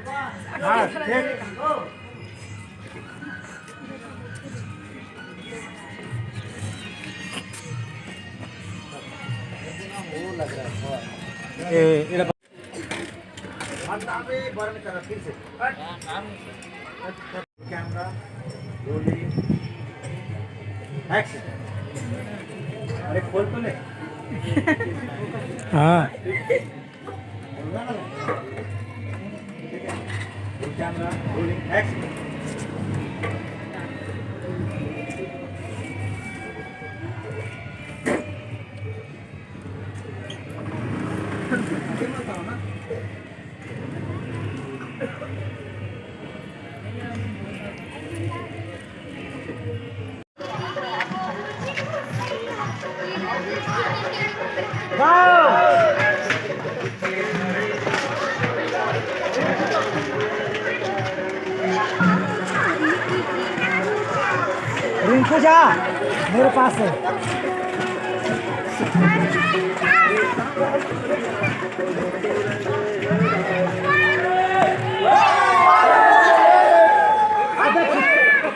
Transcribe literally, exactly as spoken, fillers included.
हाँ, ठीक। ए, एड़ा कैमरा, रोलिंग, एक्शन। अरे, खोल तो ले। हाँ। Camera, rolling, action. रिंकू जा, मेरे पास है।